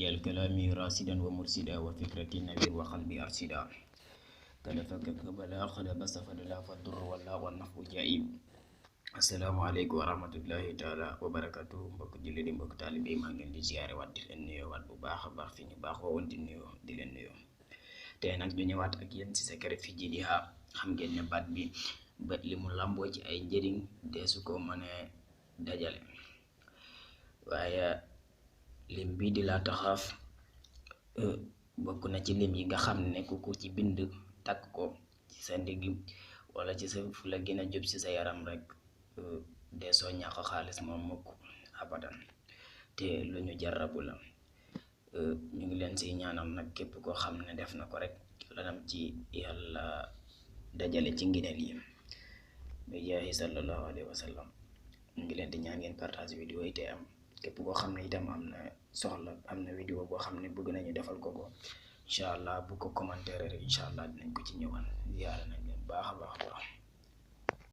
واجعل كلامي راشدا ومرشدا وفكرتي نوير وقلبي أرشدا كلفك بلا خلب سفد لا فالضر ولا والنفع جائب. asalaamaaleykum wa rahmatullahi taala wa barakatuh. mbokk julli di mbokk taalibe yi maa ngi leen di ziare waat di leen nuyoo waat bu baax a baax fi ñu baaxoo woon di nuyoo di leen nuyoo tey nag ñu ñëwaat ak yéen ci Secret fi Djidiha. xam ngeen ne baat bi bët li mu làmboo ci ay njëriñ deesu ko mënee dajale, waaye lim bii di laa taxaaf bokk na ci lim yi nga xam ne ku ko ci bind takk ko ci sa ndigg wala ci sa fu la gën a jub ci sa yaram rek de soo ñàkk xaalis moom mukk abadan, te lu ñu jarrabu la. ñu ngi leen si ñaanal nag képp koo xam ne def na ko rek lanam ci yàlla dajale ci ngineel yi bi jaahi sallallahu alayhi wa sallam. ñu ngi leen di ñaan ngeen partage vidéo yi te am képp koo xam ne itam am na soxla am na vidéo boo xam ne bëgg nañu defal ko incha allah bu ko commentaire rek incha allah dinañ ko ci ñëwal. ziyaare nañ leen baax a baax.